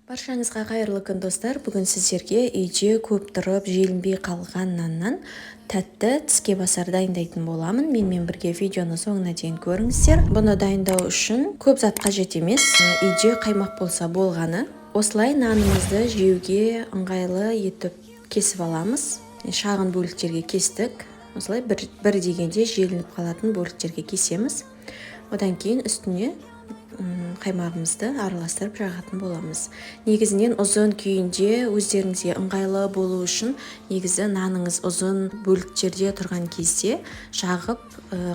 Баршаңызға қайырлы күн, достар! Бүгін сіздерге үйде көп тұрып, желінбей қалған наннан тәтті тіске басар дайындайтын боламын. Менімен бірге видеоны соңына дейін көріңіздер. Бұны дайындау үшін көп зат қажет емес, үйде қаймақ болса болғаны. Осылай нанымызды жеуге ыңғайлы етіп кесіп аламыз. Шағын бөліктерге кестік. Осылай бір дегенде желініп қалатын бөліктерге кесеміз. Одан кейін үстіне қаймағымызды араластырып жағатын боламыз. Негізінен ұзын күйінде өздеріңізге ыңғайлы болу үшін, негізі наныңыз ұзын бөліктерде тұрған кезде жағып,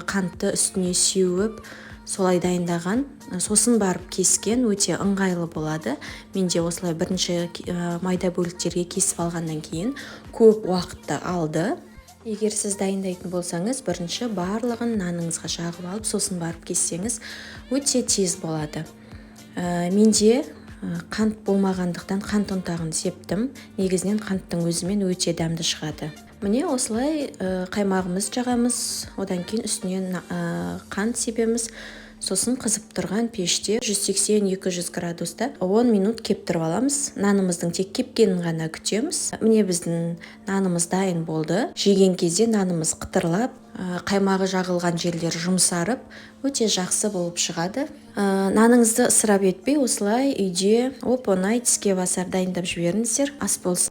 қантты үстіне сеуіп, солай дайындаған, сосын барып кескен өте ыңғайлы болады. Менде осылай бірінші майда бөліктерге кесіп алғаннан кейін көп уақытты алды. Егер сіз дайындайтын болсаңыз, бірінші барлығын наныңызға жағып алып, сосын барып кессеңіз, өте тез болады. Менде қант болмағандықтан, қант ұнтағын септім. Негізінен қанттың өзімен өте дәмді шығады. Міне, осылай қаймағымыз жағамыз, одан кейін үстіне қант себеміз. Сосын қызып тұрған пеште 180-200 градуста 10 минут кептіріп аламыз. Нанымыздың тек кепкенін ғана күтеміз. Міне, біздің нанымыз дайын болды. Жеген кезде нанымыз қытырлап, қаймағы жағылған жерлері жұмсарып, өте жақсы болып шығады. Наныңызды ысырап етпей, осылай үйде оп оңай тіске басар дайындап жіберіңіздер. Ас болсын!